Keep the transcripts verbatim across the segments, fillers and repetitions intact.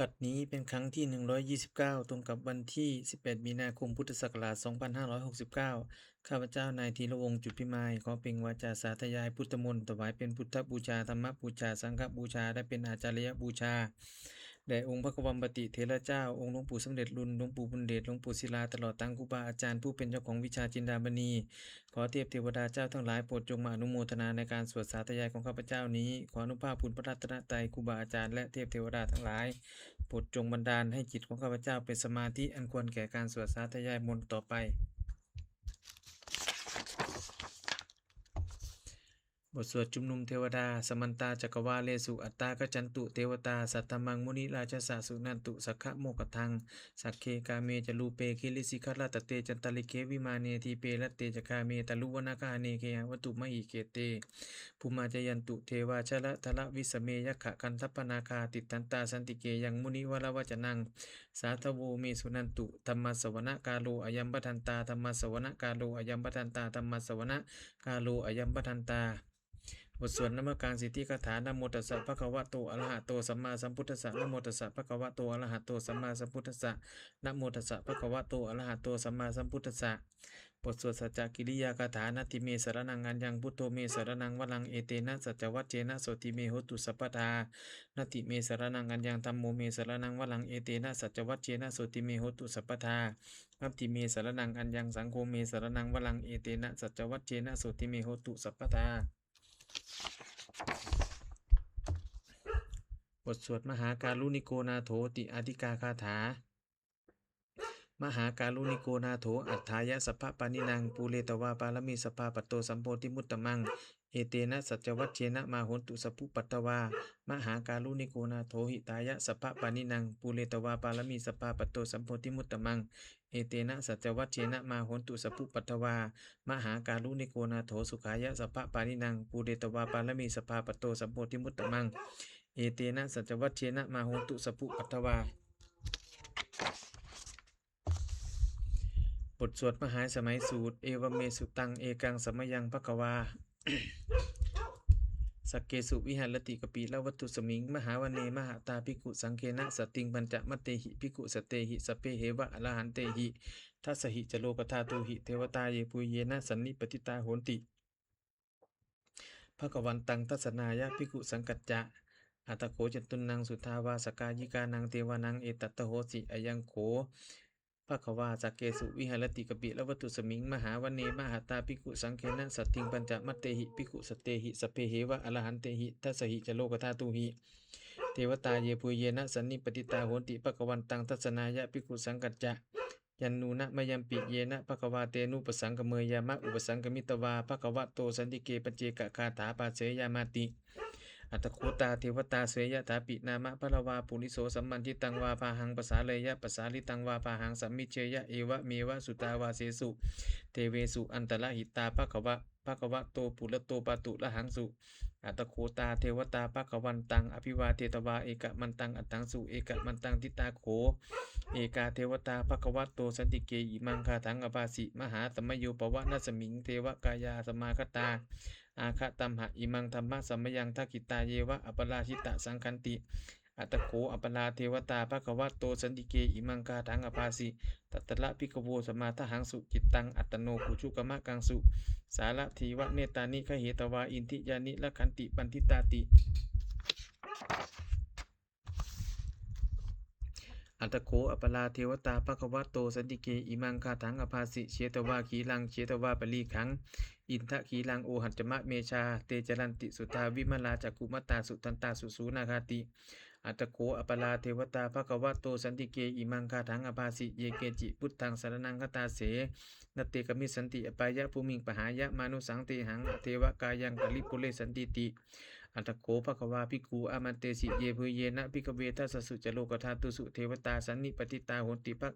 บัดนี้เป็นครั้งที่ หนึ่งร้อยยี่สิบเก้า ตรงกับวันที่ สิบแปด มีนาคม พุทธศักราช สองพันห้าร้อยหกสิบเก้า ข้าพเจ้านายธีรวงศ์ จุดพิมาย ขอเปล่งวาจาสาธยายพุทธมนต์ ถวายเป็นพุทธบูชา ธรรมบูชา สังฆบูชา และเป็นอาจาริยบูชา แด่องค์พระควัมปติเถระเจ้า องค์หลวงปู่สำเร็จลุน หลวงปู่บุญเดช หลวงปู่ศิลา ตลอดทั้งครูบาอาจารย์ผู้เป็นเจ้าของวิชาจินดามณี ขอเทพเทวดาเจ้าทั้งหลายโปรดจงมาอนุโมทนาในการสวดสาธยายของข้าพเจ้านี้ ขออนุภาพบุญพระรัตนตรัย ครูบาอาจารย์ และเทพเทวดาทั้งหลาย โปรดจงบันดาลให้จิตของข้าพเจ้าเป็นสมาธิอันควรแก่การสวดสาธยายมนต์ต่อไป บทสวดชุมนุมเทวดา Samantā cakkavāḷesu atrāgacchantu devatā, saddhammaṃ munirājassa suṇantu saggamokkhadaṃ. Sagge kāme ca rūpe girisikharataṭe cantalikkhe vimāne, dīpe raṭṭhe ca gāme taruvanagahane gehavatthumhi khette, bhummā cāyantu devā jalathalavisame yakkhagandhabbanāgā, tiṭṭhantā santike yaṃ munivaravacanaṃ sādhavo me suṇantu. Dhammassavanakālo ayambhadantā. Dhammassavanakālo ayambhadantā. Dhammassavanakālo ayambhadantā. บทสวดนมการสิทธิคาถา Namo tassa bhagavato arahato sammāsambuddhassa. Namo tassa bhagavato arahato sammāsambuddhassa. Namo tassa bhagavato arahato sammāsambuddhassa. บทสวดสัจจกิริยาคาถา Natthi me saraṇaṃ aññaṃ, buddho me saraṇaṃ varaṃ, etena saccavajjena sotthi me hotu sabbadā. Natthi me saraṇaṃ aññaṃ, dhammo me saraṇaṃ varaṃ, etena saccavajjena sotthi me hotu sabbadā. Natthi me saraṇaṃ aññaṃ, saṅgho me saraṇaṃ varaṃ, etena saccavajjena sotthi me hotu sabbadā. บทสวดมหาการุณิโกนาโถติอาทิกาคาถา Mahākāruṇiko nātho atthāya sabbapāṇinaṃ, pūretvā pāramī sabbā patto sambodhimuttamaṃ, etena saccavajjena mā hontu sabbupaddavā. Mahākāruṇiko nātho hitāya sabbapāṇinaṃ, pūretvā pāramī sabbā patto sambodhimuttamaṃ, etena saccavajjena mā hontu sabbupaddavā. Mahākāruṇiko nātho sukhāya sabbapāṇinaṃ, pūretvā pāramī sabbā patto sambodhimuttamaṃ, etena saccavajjena mā hontu sabbupaddavā. บทสวดมหาสมัยสูตร Evaṃ me sutaṃ. Ekaṃ samayaṃ bhagavā sakkesu viharati kapilavatthusmiṃ mahāvane mahatā bhikkhusaṅghena saddhiṃ pañcamattehi bhikkhusatehi sabbeheva arahantehi. Dasahi ca lokadhātūhi devatā yebhuyyena sannipatitā honti bhagavantaṃ dassanāya bhikkhusaṅghañca. Atha kho catunnaṃ suddhāvāsakāyikānaṃ devānaṃ etadahosi: Ayaṃ kho bhagavā sakkesu viharati kapilavatthusmiṃ mahāvane mahatā bhikkhusaṅghena saddhiṃ pañcamattehi bhikkhusatehi sabbeheva arahantehi. Dasahi ca lokadhātūhi devatā yebhuyyena sannipatitā honti bhagavantaṃ dassanāya bhikkhusaṅghañca. Yannūna mayampi yena bhagavā tenupasaṅkameyyāma, upasaṅkamitvā bhagavato santike paccekagāthā bhāseyyāmāti. Atha kho tā devatā seyyathāpi nāma balavā puriso sammiñjitaṃ vā bāhaṃ pasāreyya, pasāritaṃ vā bāhaṃ sammiñjeyya, evameva suddhāvāsesu devesu antarahitā bhagava bhagavato purato pāturahaṃsu. Atha kho tā devatā bhagavantaṃ abhivādetvā ekamantaṃ aṭṭhaṃsu. Ekamantaṃ ṭhitā kho ekā devatā bhagavato santike imaṃ gāthaṃ abhāsi: Mahāsamayo pavanasmiṃ, devakāyā samāgatā; āgatamha imaṃ dhammasamayaṃ, dakkhitāyeva aparājitasaṅghanti. Atha kho aparā devatā bhagavato santike imaṃ gāthaṃ abhāsi: Tatra bhikkhavo samādahaṃsu, cittaṃ attano ujukamakaṃsu; sārathīva nettāni gahetvā, indriyāni rakkhanti paṇḍitāti. Atha kho aparā devatā bhagavato santike imaṃ gāthaṃ abhāsi: Chetvā khīlaṃ chetvā palighaṃ, indakhīlaṃ ohaccamanejā; te caranti suddhā vimalā, cakkhumatā sudantā susunāgāti. Atha kho aparā devatā bhagavato santike imaṃ gāthaṃ abhāsi: Ye keci buddhaṃ saraṇaṃ gatāse, na te gamissanti apāyabhūmiṃ; pahāya mānusaṃ dehaṃ, devakāyaṃ paripūressantīti. Atha kho bhagavā bhikkhū āmantesi: Yebhuyyena bhikkhave dasasu ca lokadhātūsu devatā sannipatitā honti bha-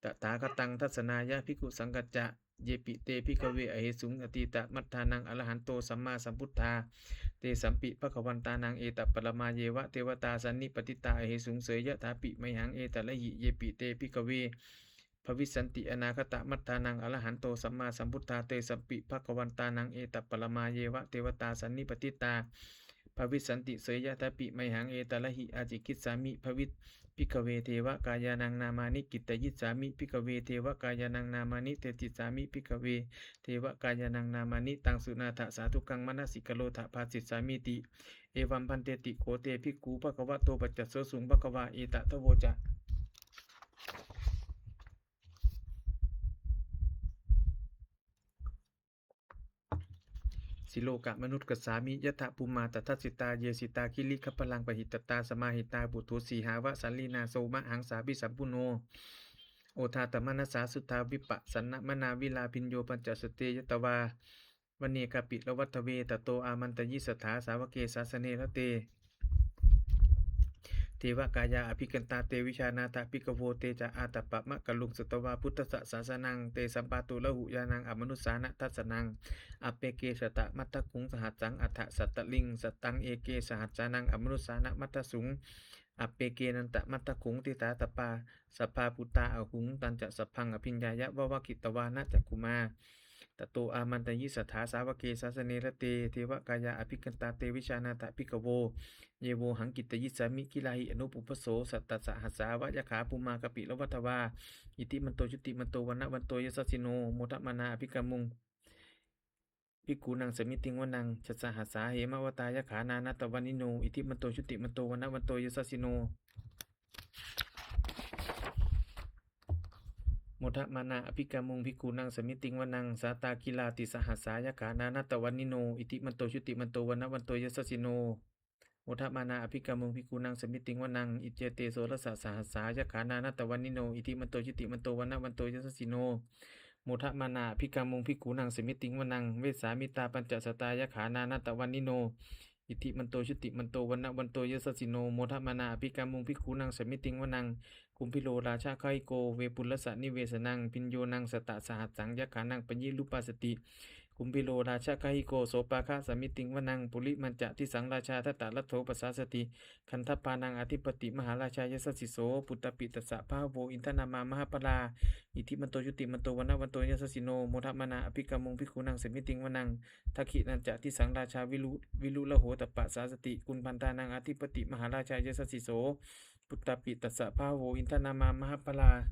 tathāgataṃ dassanāya bhikkhusaṅghañca. Yepi te bhikkhave ahesuṃ atītamaddhānaṃ arahanto sammāsambuddhā, tesampi bhagavantānaṃ etaparamāyeva devatā sannipatitā ahesuṃ, seyyathāpi mayhaṃ etarahi. Yepi te bhikkhave bhavissanti anāgatamaddhānaṃ arahanto sammāsambuddhā, tesampi bhagavantānaṃ etaparamāyeva devatā sannipatitā bhavissanti seyyathāpi mayhaṃ etarahi ācikkhissāmi. Bhikkhave devakāyānaṃ nāmāni kittayissāmi. Bhikkhave devakāyānaṃ nāmāni desissāmi. Bhikkhave devakāyānaṃ nāmāni taṃ suṇātha sādhukaṃ manasikarotha bhāsissāmīti. Evaṃ bhanteti kho te bhikkhū bhagavato paccassosuṃ. Bhagavā etadavoca. Silokamanukassāmi yattha bhummā tadassitā. Ye sitā girigabbharaṃ pahitattā samāhitā puthū sīhāva sallīnā somahaṃsābhisambhuno. Odātamanasā suddhā vippasannamanāvilā bhiyyo pañcasate ñatvā vane kāpilavatthave. Tato āmantayi satthā sāvake sāsane rate devakāyā abhikkantā te vijānātha bhikkhavo. Te ca ātappamakaruṃ sutvā buddhassa sāsanaṃ. Tesampāturahu ñāṇaṃ amanussāna dassanaṃ. Appeke satamaddakkhuṃ sahassaṃ atha sattariṃ. Sataṃ eke sahassānaṃ amanussānamaddasuṃ. Appekenantamaddakkhuṃ disā sabbā sabbā phuṭā ahuṃ. Tañca sabbaṃ abhiññāya vavakkhitvāna cakkhumā. Tato āmantayi satthā sāvake sāsane rate devakāyā abhikkantā te vijānātha bhikkhavo. Ye vohaṃ kittayissāmi girāhi anupubbaso. Sattasahassā va yakkhā bhummā kāpilavatthavā. Iddhimanto jutimanto vaṇṇavanto yasassino. Modamānā abhikkāmuṃ bhikkhūnaṃ samitiṃ vanaṃ. Chasahassā hemavatā yakkhā nānattavaṇṇino. Iddhimanto jutimanto vaṇṇavanto yasassino. Modamānā abhikkāmuṃ bhikkhūnaṃ samitiṃ vanaṃ. Sātāgirā tisahassā yakkhā nānattavaṇṇino. Iddhimanto jutimanto vaṇṇavanto yasassino. Modamānā abhikkāmuṃ bhikkhūnaṃ samitiṃ vanaṃ. Iccete soḷasasahassā yakkhā nānattavaṇṇino. Iddhimanto jutimanto vaṇṇavanto yasassino. Modamānā abhikkāmuṃ bhikkhūnaṃ samitiṃ vanaṃ. Vessāmittā pañcasatā yakkhā nānattavaṇṇino. Iddhimanto jutimanto vaṇṇavanto yasassino. Modamānā abhikkāmuṃ bhikkhūnaṃ samitiṃ vanaṃ. Kumbhīro rājagahiko vepullassa nivesanaṃ. Bhiyyo naṃ satasahassaṃ yakkhānaṃ payirupāsati. Kumbhīro rājagahiko sopāga samitiṃ vanaṃ. Purimañca disaṃ rājā dhataraṭṭho pasāsati. Gandhabbānaṃ ādhipati mahārājā yasassi so. Puttāpi tassa bahavo indanāmā mahabbalā. Iddhimanto jutimanto vaṇṇavanto yasassino. Modamānā abhikkāmuṃ bhikkhūnaṃ samitiṃ vanaṃ. Dakkhiṇañca disaṃ rājā viru virūḷho tappasāsati. Kumbhaṇḍānaṃ ādhipati mahārājā yasassi so. Puttāpi tassa bahavo indanāmā mahabbalā.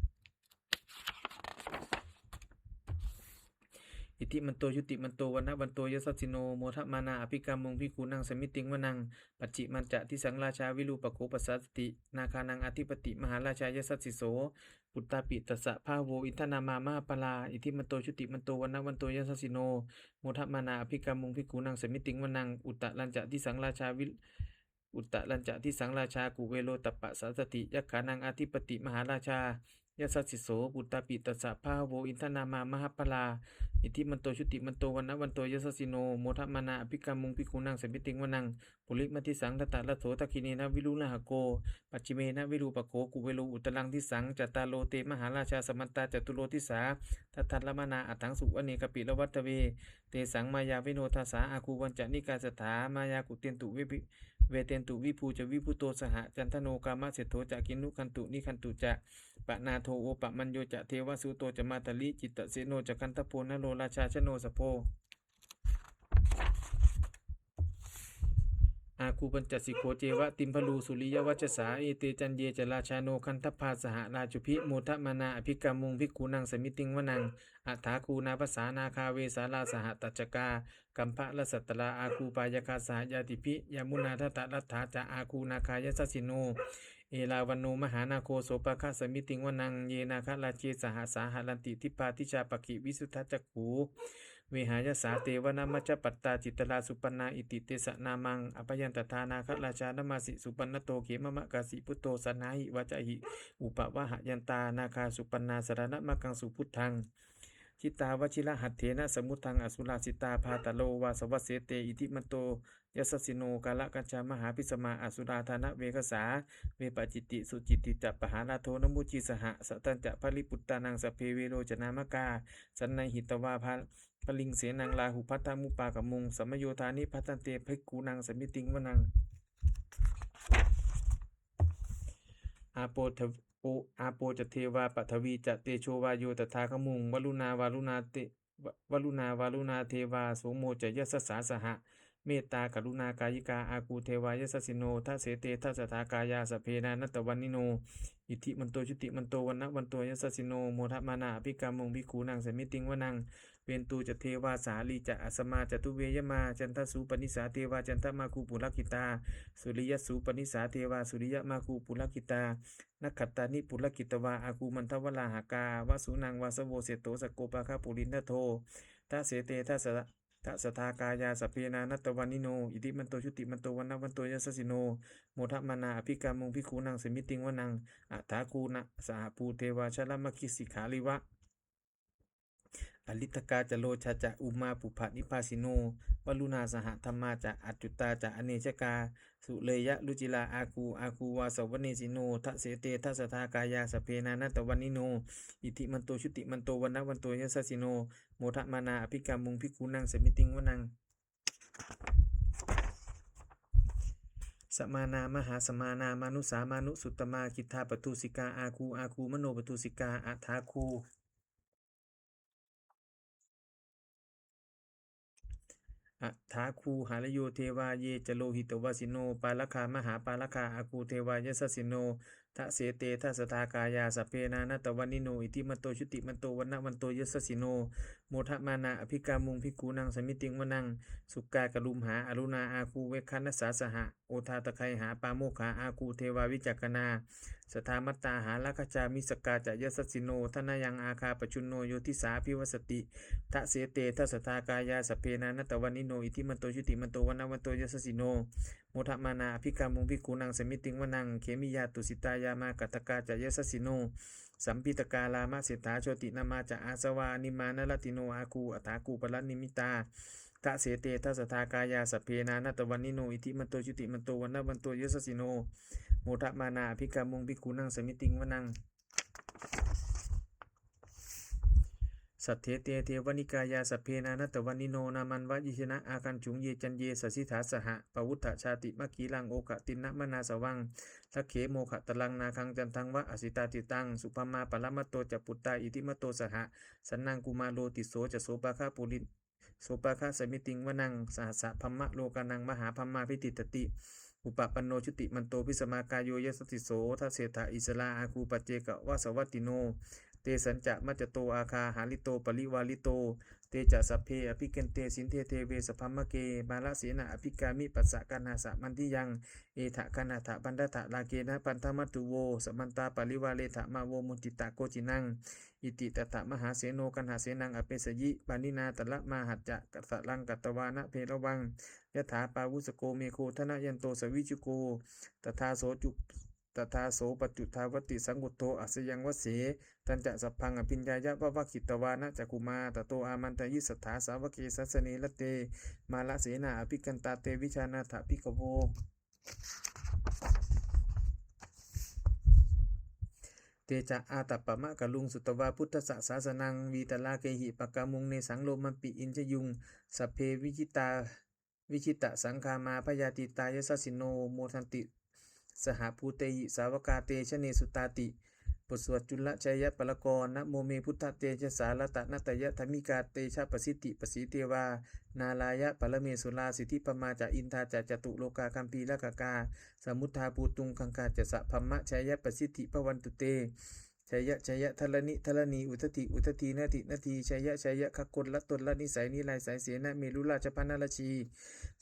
Iddhimanto jutimanto vaṇṇavanto yasassino. Modamānā abhikkāmuṃ bhikkhūnaṃ samitiṃ vanaṃ. Pacchimañca disaṃ rājā virūpakkho pasāsati. Nāgānaṃ ādhipati mahārājā yasassi so. Puttāpi tassa bahavo indanāmā mahabbalā. Iddhimanto jutimanto vaṇṇavanto yasassino. Modamānā abhikkāmuṃ bhikkhūnaṃ samitiṃ vanaṃ. Uttarañca disaṃ rājā vi uttarañca disaṃ rājā kuvero tappasāsati. Yakkhānaṃ ādhipati mahārājā yasassi so. Puttāpi tassa bahavo indanāmā mahabbalā. Iddhimanto jutimanto vaṇṇavanto yasassino. Modamānā abhikkāmuṃ bhikkhūnaṃ samitiṃ vanaṃ. Purimadisaṃ dhataraṭṭho dakkhiṇena virūḷhako. Pacchimena virūpakkho kuvero uttaraṃ disaṃ. Cattāro te mahārājā samantā caturo disā. Daddallamānā aṭṭhaṃsu vane kāpilavatthavē. Tesaṃ māyāvino dāsā āgū vañcanikā saṭhā. Māyā kuṭeṇḍu vepi veṭeṇḍu viṭū ca viṭuṭo saha. Candano kāmaseṭṭho ca kinnughaṇḍu nighaṇḍu ca. Panādo opamañño ca devasūto ca mātali. Cittaseno ca gandhabbo naḷo rājā janosabho. Āgū pañcasikho ceva timbarū suriyavacchasā. Ete caññe ca rājāno gandhabbā saha rājubhi. Modamānā abhikkāmuṃ bhikkhūnaṃ samitiṃ vanaṃ. Athāgū nābhasā nāgā vesālā sahatacchakā. Kambalassatarā āgū pāyāgā saha ñātibhi. Yāmunā dhataraṭṭhā ca āgū nāgā yasassino. Erāvaṇo mahānāgo sopāga samitiṃ vanaṃ. Ye nāgarāje sahasā haranti dibbā dijā pakkhi visuddhacakkhū. Vehāyasā te vanamajjhapattā citrā supaṇṇā iti tesa nāmaṃ. Abhayantadā nāgarājānamāsi supaṇṇato khemamakāsi buddho saṇhāhi vācāhi upavhayantā nāgā supaṇṇā saraṇamakaṃsu buddhaṃ. Jitā vajirahatthena samuddaṃ asurā sitā bhātaro vāsavassete iddhimanto yasassino. Kālakañjā mahābhismā asurā dānaveghasā vepacitti sucitti ca pahārādo namucī saha. Satañca baliputtānaṃ sabbe verocanāmakā sannayhitvā baliṃ senaṃ rāhubhaddamupāgamuṃ. Samayodāni bhaddante bhikkhūnaṃ samitiṃ vanaṃ. Āpo āpo ca devā paṭhavī ca tejo vāyo tadāgamuṃ. Varuṇā vāruṇā te varuṇā vāruṇā devā somo ca yasasā saha. mettākaruṇākāyikā āgū devā yasassino. Dasete dasadhā kāyā sabbe nānattavaṇṇino, iddhimanto jutimanto vaṇṇavanto yasassino, modamānā abhikkāmuṃ bhikkhūnaṃ samitiṃ vanaṃ. Veṇḍū ca devā sahalī ca asamā ca duve yamā, candassūpanisā devā candamāgū purakkhitā, suriyassūpanisā devā suriyamāgū purakkhitā, nakkhattāni purakkhitvā āgū mandavalāhakā. Vasūnaṃ vāsavo seṭṭho sakkopāga purindado. Dasete dasa dasadhā kāyā sabbe nānattavaṇṇino, iddhimanto jutimanto vaṇṇavanto yasassino, modamānā abhikkāmuṃ bhikkhūnaṃ samitiṃ vanaṃ. Athāgū sahabhū devā jalamaggisikhāriva, ariṭṭhakā ca rojā ca ummāpupphanibhāsino, varuṇā sahadhammā ca accutā ca anejakā, sūleyyarucirā āgū āgū vāsavanesino. Dasete dasadhā kāyā sabbe nānattavaṇṇino, iddhimanto jutimanto vaṇṇavanto yasassino, modamānā abhikkāmuṃ bhikkhūnaṃ samitiṃ vanaṃ. Samānā mahāsamānā mānusā mānusuttamā, khiḍḍāpadūsikā āgū āgū manopadūsikā. Athāgū athāgū harayo devā ye ca lohitavāsino, pāragā mahāpāragā āgū devā yasassino. Dasete dasadhā kāyā sabbe nānattavaṇṇino, iddhimanto jutimanto vaṇṇavanto yasassino, modamānā abhikkāmuṃ bhikkhūnaṃ samitiṃ vanaṃ. Sukkā karumhā aruṇā āgū veghanasā saha, odātagayhā pāmokkhā āgū devā vicakkhaṇā, sadāmattā hāragajā missakā ca yasassino. Thanayaṃ āgā pajjunno yo disā abhivassati. Dasete dasadhā kāyā sabbe nānattavaṇṇino, iddhimanto jutimanto vaṇṇavanto yasassino, modamānā abhikkāmuṃ bhikkhūnaṃ samitiṃ vanaṃ. Khemiyā tusitā yāmā kaṭṭhakā ca yasassino, lambitakā lāmaseṭṭhā jotināmā ca āsavā, nimmānaratino āgū athāgū paranimmitā. Dasete dasadhā kāyā sabbe nānattavaṇṇino, iddhimanto jutimanto vaṇṇavanto yasassino, modamānā abhikkāmuṃ bhikkhūnaṃ samitiṃ vanaṃ. Saṭṭhete devanikāyā sabbe nānattavaṇṇino, nāmanvayena āgañchuṃ ye caññe sadisā saha, pavutthajātimakhilaṃ oghatiṇṇamanāsavaṃ, dakkhemoghataraṃ nāgaṃ candaṃva asitātitaṃ. Subrahmā paramatto ca puttā iddhimato saha, sanaṅkumāro tisso ca sopāga puri sopāga samitiṃ vanaṃ. Sahassabrahmalokānaṃ mahābrahmābhitiṭṭhati, upapanno jutimanto bhismākāyo yasassi so. Dasettha issarā āgū paccekavasavattino, tesañca majjhato āgā hārito parivārito. Te ca sabbe abhikkante sinde deve sabrahmake, mārasenā abhikkāmi passa kaṇhassa mandiyaṃ. Etha gaṇhatha bandhatha rāgena bandhamatthu vo, samantā parivāretha mā vo muñcittha koci naṃ. Iti tattha mahāseno kaṇhasenaṃ apesayi, pāṇinā talamāhacca saraṃ katvāna bheravaṃ. Yathā pāvussako megho thanayanto savijjuko, tadā so cu tadā so paccudāvatti saṅkuddho asayaṃvase. Tañca sabbaṃ abhiññāya vavakkhitvāna cakkhumā, tato āmantayi satthā sāvake sāsane rate, mārasenā abhikkantā te vijānātha bhikkhavo. Te ca ātappamakaruṃ sutvā buddhassa sāsanaṃ, vītarāgehi pakkāmuṃ nesaṃ lomampi iñjayuṃ. Sabbe vijitā vijitasaṅgāmā bhayātītā yasassino, modanti saha bhūtehi sāvakā te janesutāti. บทสวดจุลชัยปกรณ์ Namo me buddhatejasā ratanattayadhammikā, tejapasiddhi pasīdevā nārāyaparamesurā, siddhibrahmā ca indā ca catulokā gambhīrakkhakā, samuddā bhūtuṃ gaṅgā ca sabrahmajayapasiddhi bhavantu te. Jaya jaya dharaṇi dharaṇī udadhi udadhī nadi nadī, jaya jaya gagonlatonlanisai niraisaisena merurājabalanarajī,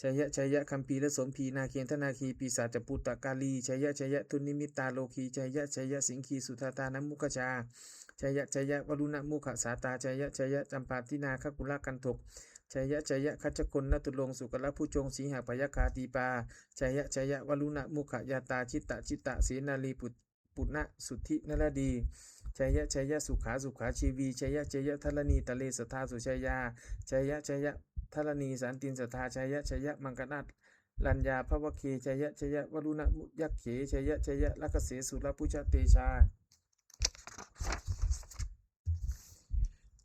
jaya jaya gambhīrasombhī nāgendanāgī pisācabhūtakālī, jaya jaya dunnimittarogī, jaya jaya siṅgī sudādānamukhajā, jaya jaya varuṇamukhasātrā, jaya jaya campādināgakulagandhok, jaya jaya gajagonnaturaṅga sukarabhujaṅga sīhabyagghadīpā, jaya jaya varuṇamukhayātrā jitajita senārī pu puna suddhi naradī, jaya jaya sukhā sukhā jīvī, jaya jaya dharaṇītale sadā sujayā, jaya jaya dharaṇī santin sadā, jaya jaya maṅkarāj raññā bhavagge, jaya jaya varuṇayakkhe, jaya jaya rakkhase surabhujatejā,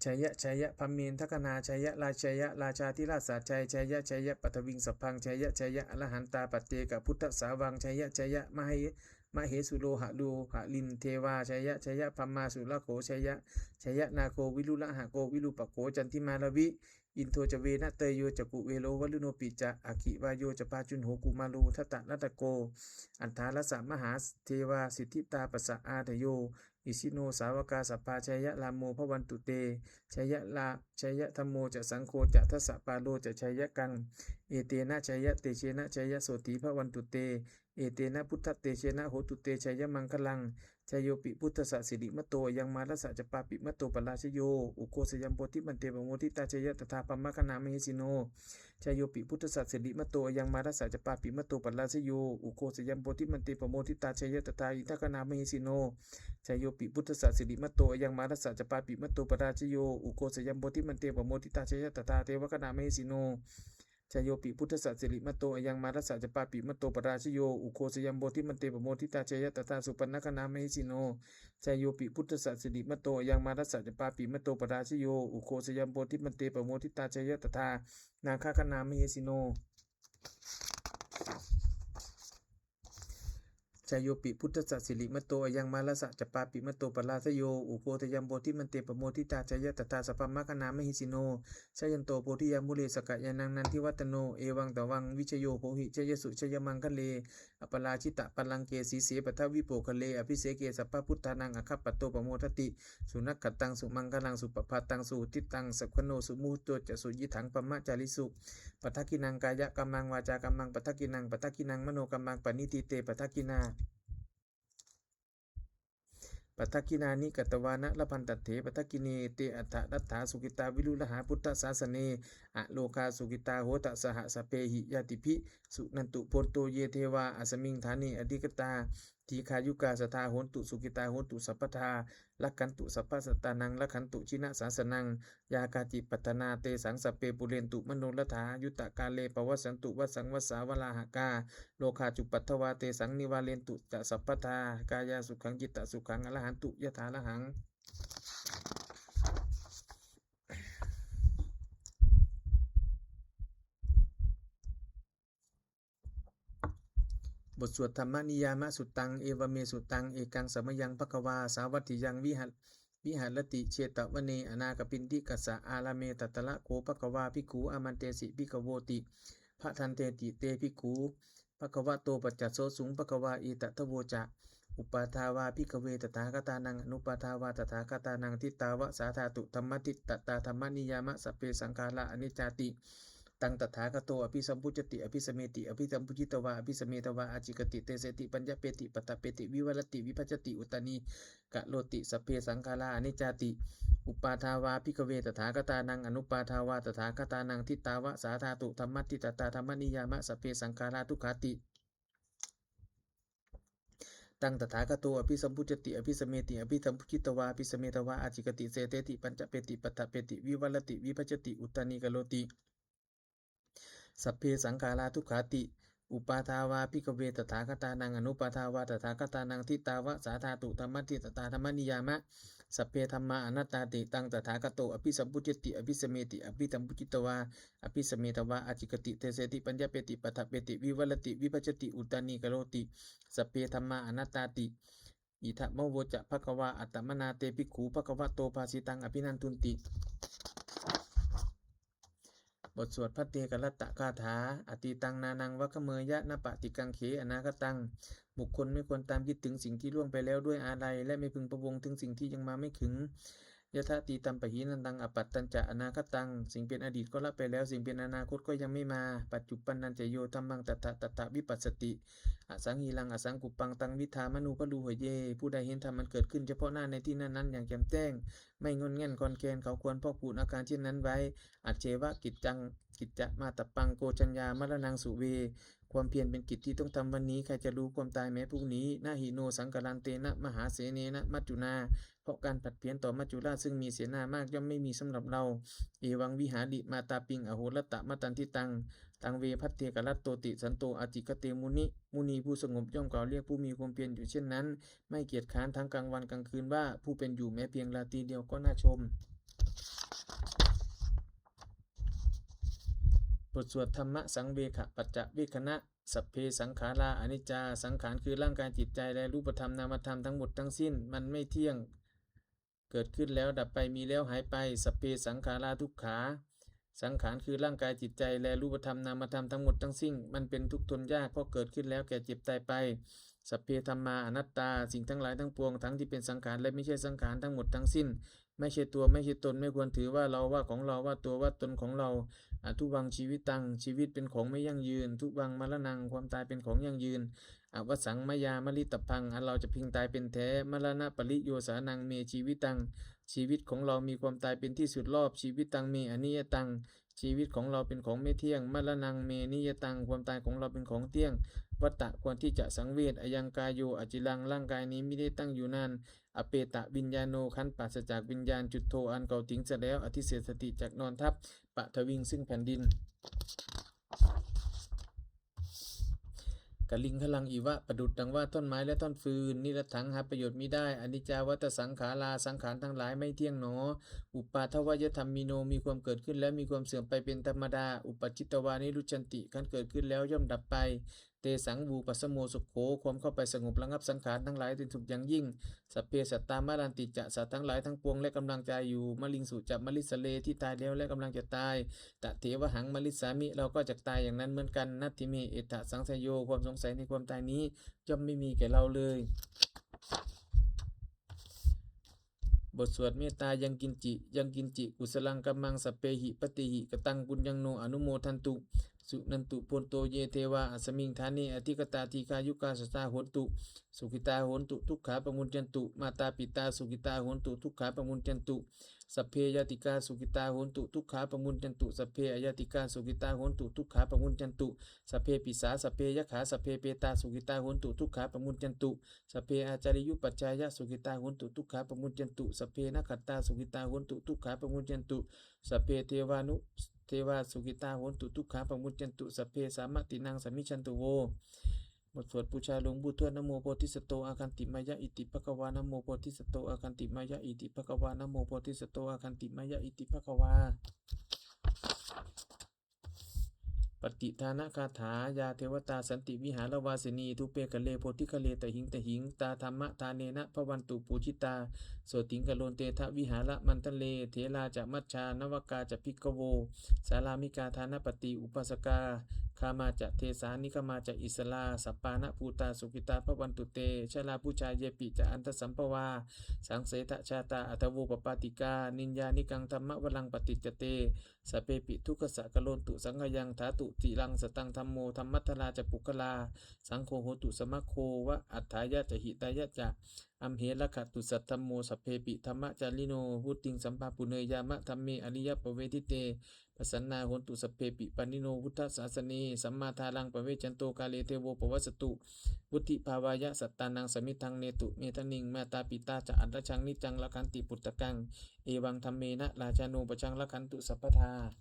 jaya jaya brahmendagaṇā, jaya rājaya rājādhirāja sājjaya, jaya jaya paṭhaviṃ sabbaṃ, jaya jaya arahantā paccekabuddhasāvaṃ, jaya jaya mahe mahesuro haro harindevā, jaya jaya brahmā surakkho, jaya jaya nāgo virūḷhako virūpakkho candimā ravi, Indo ca Venateyyo ca Kuvero Varuṇopi ca, Aggi Vāyo ca Pājuṇho Kumāro Dhataraṭṭhako, Aṭṭhārasa Mahādevā Siddhitāpasa-ādayo, Isino sāvakā sabbā jayarāmo bhavantu te. Jayarā- Jayadhammo ca saṅgho ca dasapālo ca jayakaṃ. Etena jayatejena jayasotthī bhavantu te. Etena buddhatejena hotu te jayamaṅgalaṃ. Jayopi buddhassa sirīmato ayaṃ mārassa ca pāpimato parājayo, ugghosayaṃ bodhimaṇḍe pamoditā jaya tadā brahmagaṇā mahesino. Jayopi buddhassa sirīmato ayaṃ mārassa ca pāpimato parājayo, ugghosayaṃ bodhimaṇḍe pamoditā jaya tadā indagaṇā mahesino. Jayopi buddhassa sirīmato ayaṃ mārassa ca pāpimato parājayo, ugghosayaṃ bodhimaṇḍe pamoditā jaya tadā devagaṇā mahesino. Jayopi buddhassa sirīmato ayaṃ mārassa ca pāpimato parājayo, ugghosayaṃ bodhimaṇḍe pamoditā jaya tadā supaṇṇagaṇā mahesino. Jayopi buddhassa sirīmato ayaṃ mārassa ca pāpimato parājayo, ugghosayaṃ bodhimaṇḍe pamoditā jaya tadā nāgagaṇā mahesino. Jayopi buddhassa sirīmato ayaṃ mārassa ca pāpimato parājayo, ugghosayaṃ bodhimaṇḍe pamoditā jaya tadā brahmagaṇā mahesino. Jayanto bodhiyā mūle sakyānaṃ nandivaḍḍhano, evaṃ tvaṃ vijayo hohi jayassu jayamaṅgale. Aparājitapallaṅke sīse paṭhavipokkhare, abhiseke sabbabuddhānaṃ aggappatto pamodati. Sunakkhattaṃ sumaṅgalaṃ supabhātaṃ suhuṭṭhitaṃ, sukhaṇo sumuhutto ca suyiṭṭhaṃ brahmacārisu. Padakkhiṇaṃ kāyakammaṃ vācākammaṃ padakkhiṇaṃ, padakkhiṇaṃ manokammaṃ paṇidhī te padakkhiṇā. Padakkhiṇāni katvāna labhantatthe padakkhiṇe. Te atthaladdhā sukhitā viruḷhā buddhasāsane, arogā sukhitā hotha saha sabbehi ñātibhi. Suṇantu bhonto ye devā asmiṃ ṭhāne adhigatā, dīghāyukā sadā hontu sukhitā hontu sabbadā. Rakkhantu sabbasattānaṃ rakkhantu jinasāsanaṃ, yā kāci patthanā tesaṃ sabbe pūrentu manorathā, yuttakāle pavassantu vassaṃ vassā valāhakā, rogā cupaddavā tesaṃ nivārentu ca sabbadā. Kāyasukhaṃ cittasukhaṃ arahantu yathārahaṃ. บทสวด Dhammaniyāmasuttaṃ. Evaṃ me sutaṃ. Ekaṃ samayaṃ bhagavā sāvatthiyaṃ viha- viharati jetavane anāthapiṇḍikassa ārāme. Tatra kho bhagavā bhikkhū āmantesi bhikkhavoti. Bhadanteti te bhikkhū bhagavato paccassosuṃ. Bhagavā etadavoca. Uppādā vā bhikkhave tathāgatānaṃ anuppādā vā tathāgatānaṃ ṭhitāva sā dhātu dhammaṭṭhitatā dhammaniyāma sabbe saṅkhārā aniccāti. Taṃ tathāgato abhisambujjhati abhisameti abhisambujjhitvā abhisametvā ācikkhati deseti paññapeti paṭṭhapeti vivarati vibhajati uttānīkaroti sabbe saṅkhārā aniccāti. Uppādā vā bhikkhave tathāgatānaṃ anuppādā vā tathāgatānaṃ ṭhitāva sā dhātu dhammaṭṭhitatā dhammaniyāma sabbe saṅkhārā dukkhāti. Taṃ tathāgato abhisambujjhati abhisameti abhisambujjhitvā abhisametvā ācikkhati deseti paññapeti paṭṭhapeti vivarati vibhajati uttānīkaroti sabbe saṅkhārā dukkhāti. Uppādā vā bhikkhave tathāgatānaṃ anuppādā vā tathāgatānaṃ ṭhitāva sā dhātu dhammaṭṭhitatā dhammaniyāma sabbe dhammā anattāti. Taṃ tathāgato abhisambujjhati abhisameti abhisambujjhitvā abhisametvā ācikkhati deseti paññapeti paṭṭhapeti vivarati vibhajati uttānīkaroti sabbe dhammā anattāti. Idamavoca bhagavā. Attamanā te bhikkhū bhagavato bhāsitaṃ abhinandunti. บทสวดภัทเทกรัตตคาถา Atītaṃ nānaṃ vāgameyya nappaṭikaṅkhe anāgataṃ. บุคคลไม่ควรตามคิดถึงสิ่งที่ล่วงไปแล้วด้วยอาลัย และไม่พึงพะวงถึงสิ่งที่ยังมาไม่ถึง Yadatītampahīnantaṃ appattañca anāgataṃ. สิ่งเป็นอดีตก็ละไปแล้ว สิ่งเป็นอนาคตก็ยังไม่มา Paccuppannañca yo dhammaṃ tattha tattha vipassati, asaṃhīraṃ asaṅkuppaṃ taṃ viddhā manubrūhaye. ผู้ใดเห็นธรรมอันเกิดขึ้นเฉพาะหน้าในที่นั้นๆ อย่างแจ่มแจ้ง ไม่ง่อนแง่นคลอนแคลน เขาควรพอกพูนอาการเช่นนั้นไว้ Ajjeva kiccaṃ kiccamātappaṃ ko jaññā maraṇaṃ suve. ความเพียรเป็นกิจที่ต้องทำวันนี้ ใครจะรู้ความตายแม้พรุ่งนี้ Na hi no saṅgarantena mahāsenena maccunā. เพราะการผัดเพี้ยนต่อมัจจุราชซึ่งมีเสนามากย่อมไม่มีสำหรับเรา Evaṃ vihārimātāpiṃ ahorattamatanditaṃ, taṃ ve bhaddekarattoti santo ācikkhate muni. มุนีผู้สงบย่อมกล่าวเรียกผู้มีความเพียรอยู่เช่นนั้น ไม่เกียจคร้านทั้งกลางวันกลางคืนว่า ผู้เป็นอยู่แม้เพียงราตรีเดียวก็น่าชม บทสวดธรรมสังเวคปัจจเวกขณะ Sabbe saṅkhārā aniccā. สังขารคือร่างกายจิตใจและรูปธรรมนามธรรมทั้งหมดทั้งสิ้น มันไม่เที่ยง เกิดขึ้นแล้วดับไป มีแล้วหายไป Sabbe saṅkhārā dukkhā. สังขารคือร่างกายจิตใจและรูปธรรมนามธรรมทั้งหมดทั้งสิ้น มันเป็นทุกข์ทนยากเพราะเกิดขึ้นแล้วแก่เจ็บตายไป Sabbe dhammā anattā สิ่งทั้งหลายทั้งปวงทั้งที่เป็นสังขารและไม่ใช่สังขารทั้งหมดทั้งสิ้น ไม่ใช่ตัวไม่ใช่ตน ไม่ควรถือว่าเราว่าของเราว่าตัวว่าตนของเรา Adhuvaṃ jīvitaṃ ชีวิตเป็นของไม่ยั่งยืน Dhuvaṃ maraṇaṃ ความตายเป็นของยั่งยืน Avassaṃ mayā maritabbaṃ อันเราจะพึงตายเป็นแท้ Maraṇapariyosānaṃ me jīvitaṃ ชีวิตของเรามีความตายเป็นที่สุดรอบ Jīvitaṃ me aniyataṃ ชีวิตของเราเป็นของไม่เที่ยง Maraṇaṃ me niyataṃ ความตายของเราเป็นของเที่ยง Vata ควรที่จะสังเวช Ayaṃ kāyo aciraṃ ร่างกายนี้ไม่ได้ตั้งอยู่นาน Apetaviññāṇo ครั้นปราศจากวิญญาณ Chuḍḍho อันเขาทิ้งเสียแล้ว Adhisessati จักนอนทับ Paṭhaviṃ ซึ่งแผ่นดิน Kaliṅgaraṃ iva ประดุจดังว่าท่อนไม้และท่อนฟืน Niratthaṃ หาประโยชน์มิได้ Aniccā vata saṅkhārā สังขารทั้งหลายไม่เที่ยงหนอ Uppādavayadhammino มีความเกิดขึ้นแล้วมีความเสื่อมไปเป็นธรรมดา Uppajjitvā nirujjhanti ครั้นเกิดขึ้นแล้วย่อมดับไป Tesaṃ vūpasamo sukho ความเข้าไปสงบระงับสังขารทั้งหลายเป็นสุขอย่างยิ่ง Sabbe sattā maranti ca สัตว์ทั้งหลายทั้งปวงและกำลังตายอยู่ Mariṃsu ca marissare ที่ตายแล้วและกำลังจะตาย Tathevāhaṃ marissāmi เราก็จักตายอย่างนั้นเหมือนกัน Natthi me ettha saṃsayo ความสงสัยในความตายนี้ย่อมไม่มีแก่เราเลย บทสวดเมตตา Yaṅkiñci yaṅkiñci kusalaṃ kammaṃ sabbehi patehi kataṃ puññaṃ no anumodantu. Suṇantu bhonto ye devā asmiṃ ṭhāne adhigatā dīghāyukā sadā hontu, sukhitā hontu, dukkhā pamuñcantu. Mātā pitā sukhitā hontu, dukkhā pamuñcantu. Sabbe ñātikā sukhitā hontu, dukkhā pamuñcantu. Sabbe aññātikā sukhitā hontu, dukkhā pamuñcantu. Sabbe pisā sabbe yakkhā sabbe petā sukhitā hontu, dukkhā pamuñcantu. Sabbe ācariyupajjhāyā sukhitā hontu, dukkhā pamuñcantu. Sabbe nakkhattā sukhitā hontu, dukkhā pamuñcantu. Sabbe devānu devā sukhitā hontu, dukkhā pamuñcantu. Sabbe sampattīnaṃ samijjhantu vo. บทสวดบูชาหลวงปู่ทวด Namo bodhisatto āgantimāya iti bhagavā. Namo bodhisatto āgantimāya iti bhagavā. Namo bodhisatto āgantimāya iti bhagavā. Pattidānagāthā. Yā devatā santi vihāravāsinī, thūpe ghare bodhighare tahiṃ tahiṃ, tā dhammadānena bhavantu pūjitā, sotthiṃ karontedha vihāramaṇḍale. Therā ca majjhā navakā ca bhikkhavo, sārāmikā dānapatī upāsakā, gāmā ca desā nigamā ca issarā, sappāṇabhūtā sukhitā bhavantu te. Jalābujā yepi ca aṇḍasambhavā, saṃsedajātā athavopapātikā, niyyānikaṃ dhammavaraṃ paṭicca te, sabbepi dukkhassa karontu saṅkhayaṃ. Ṭhātu ciraṃ sataṃ dhammo, dhammaddharā ca puggalā, saṅgho hotu samaggo va, atthāya ca hitāya ca. Amhe rakkhatu saddhammo, sabbepi dhammacārino, vuḍḍhiṃ sampāpuṇeyyāma, dhamme ariyappavedite. Pasannā hontu sabbepi, pāṇino buddhasāsane, sammā dhāraṃ pavecchanto, kāle devo pavassatu, vuḍḍhibhāvāya sattānaṃ, samiddhaṃ netu medaniṃ. Mātā pitā ca atrajaṃ, niccaṃ rakkhanti puttakaṃ, evaṃ dhammena rājāno, pajaṃ rakkhantu sabbadā.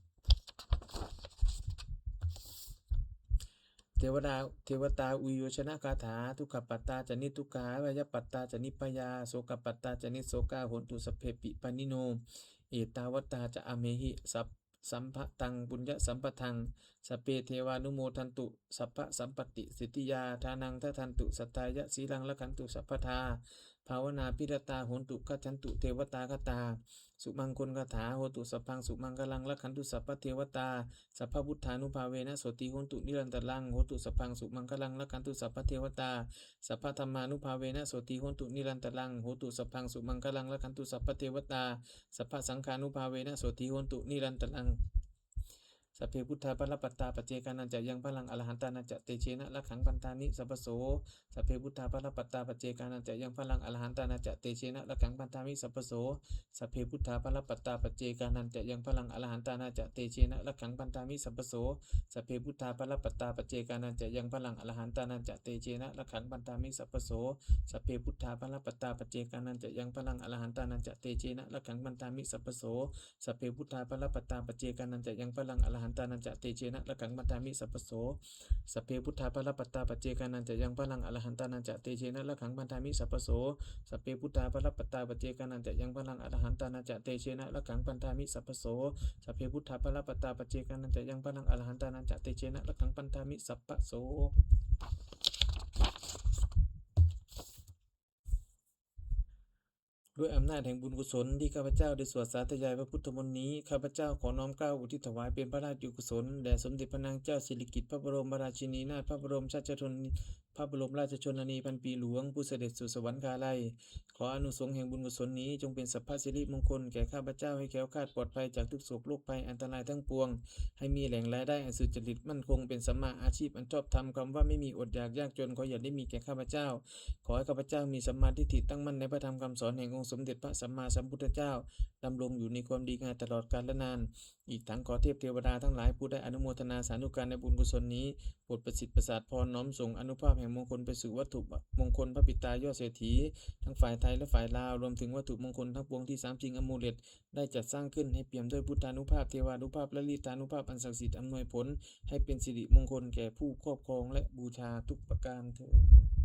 Devatā, devatā uyyojanagāthā. Dukkhappattā ca niddukkhā, bhayappattā ca nibbhayā, sokappattā ca nissokā, hontu sabbepi pāṇino. Ettāvatā ca amhehi, sab-, sambhataṃ puññasampadaṃ, sabbe devānumodantu, sabbasampattisiddhiyā. Dānaṃ dadantu saddhāya, sīlaṃ rakkhantu sabbadā, bhāvanābhiratā hontu, gacchantu devatāgatā. Sumaṅgalagāthā. Hotu sabbaṃ sumaṅgalaṃ, rakkhantu sabbadevatā, sabbabuddhānubhāvena, sotthī hontu nirantaraṃ. Hotu sabbaṃ sumaṅgalaṃ, rakkhantu sabbadevatā, sabbadhammānubhāvena, sotthī hontu nirantaraṃ. Hotu sabbaṃ sumaṅgalaṃ, rakkhantu sabbadevatā, sabbasaṅghānubhāvena, sotthī hontu nirantaraṃ. Sabbe buddhā balappattā, paccekānañca yaṃ balaṃ, arahantānañca tejena, rakkhaṃ bandhāmi sabbaso. Sabbe buddhā balappattā, paccekānañca yaṃ balaṃ, arahantānañca tejena, rakkhaṃ bandhāmi sabbaso. Sabbe buddhā balappattā, paccekānañca yaṃ balaṃ, arahantānañca tejena, rakkhaṃ bandhāmi sabbaso. Sabbe buddhā balappattā, paccekānañca yaṃ balaṃ, arahantānañca tejena, rakkhaṃ bandhāmi sabbaso. Sabbe buddhā balappattā, paccekānañca yaṃ balaṃ, arahantānañca tejena, rakkhaṃ bandhāmi sabbaso. Sabbe buddhā balappattā, paccekānañca yaṃ balaṃ, arahantānañca tejena, rakkhaṃ bandhāmi sabbaso. Sabbe buddhā balappattā, paccekānañca yaṃ balaṃ, arahantānañca tejena, rakkhaṃ bandhāmi sabbaso. Sabbe buddhā balappattā, paccekānañca yaṃ balaṃ, arahantānañca tejena, rakkhaṃ bandhāmi sabbaso. Sabbe buddhā balappattā, paccekānañca yaṃ balaṃ, arahantānañca tejena, rakkhaṃ bandhāmi sabbaso. ด้วยอำนาจแห่งบุญกุศลที่ข้าพเจ้าได้สวดสาธยายพระพุทธมนต์นี้ ข้าพเจ้าขอน้อมเกล้าอุทิศถวายเป็นพระราชกุศลแด่สมเด็จพระนางเจ้าสิริกิติ์ พระบรมราชินีนาถ พระบรมราชชน พระบรมราชชนนีพันปีหลวง ผู้เสด็จสู่สวรรคาลัย ขออานิสงส์แห่งบุญกุศลนี้จงเป็นสัพพสิริมงคลแก่ข้าพเจ้า ให้แคล้วคลาดปลอดภัยจากทุกข์โศกโรคภัยอันตรายทั้งปวง ให้มีแหล่งรายได้อันสุจริตมั่นคง เป็นสัมมาอาชีพอันชอบธรรม คำว่าไม่มีอดอยากยากจนขออย่าได้มีแก่ข้าพเจ้า ขอให้ข้าพเจ้ามีสัมมาทิฏฐิตั้งมั่นในพระธรรมคำสอนแห่งองค์สมเด็จพระสัมมาสัมพุทธเจ้า ดำรงอยู่ในความดีงามตลอดกาลนาน อีกทั้งขอเทพเทวดาทั้งหลายผู้ได้อนุโมทนาสาธุการในบุญกุศลนี้ โปรดประสิทธิ์ประสาทพรน้อมส่งอานุภาพแห่งมงคลไปสู่วัตถุมงคลพระปิดตายอดเศรษฐี ทั้งฝ่ายไทยและฝ่ายลาว รวมถึงวัตถุมงคลทั้งปวงที่สามชิงอมูเลตได้จัดสร้างขึ้น ให้เปี่ยมด้วยพุทธานุภาพ เทวานุภาพ และฤทธานุภาพอันศักดิ์สิทธิ์อำนวยผล ให้เป็นสิริมงคลแก่ผู้ครอบครองและบูชาทุกประการเทอญ